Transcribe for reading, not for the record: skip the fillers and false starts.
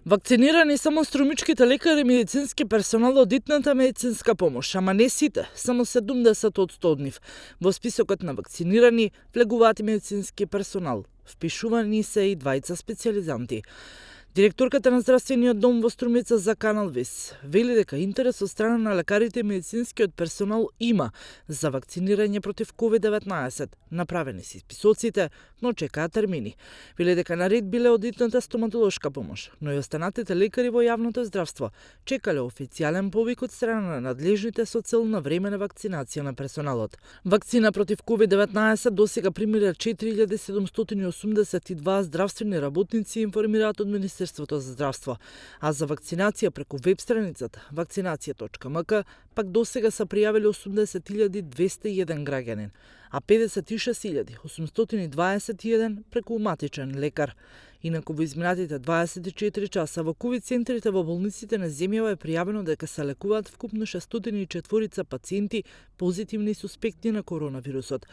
Вакцинирани само струмичките лекари и медицински персонал од итната медицинска помош, ама не сите, само 70 од 100 од нив. Во списокот на вакцинирани влегуваат и медицински персонал. Впишувани се и двајца специјализанти. Директорката на здравствениот дом во Струмица за Канал Вис вели дека интерес од страна на лекарите и медицинскиот персонал има за вакцинирање против COVID-19. Направени се списоците, но чекаат термини. Вели дека наред биле од итната стоматолошка помош, но и останатите лекари во јавното здравство чекале официјален повик од страна на надлежните со цел на времена вакцинација на персоналот. Вакцина против COVID-19 досега примиле 4782 здравствени работници, информираат од Министерството за здравство, а за вакцинација преку веб страницата vakcinacija.mk пак досега се пријавили 80.201 граѓанин, а 56.821 преку матичен лекар. Инаку во изминатите 24 часа во ковид центрите во болниците на земјава е пријавено дека се лекуваат вкупно 604 пациенти позитивни и суспектни на коронавирусот.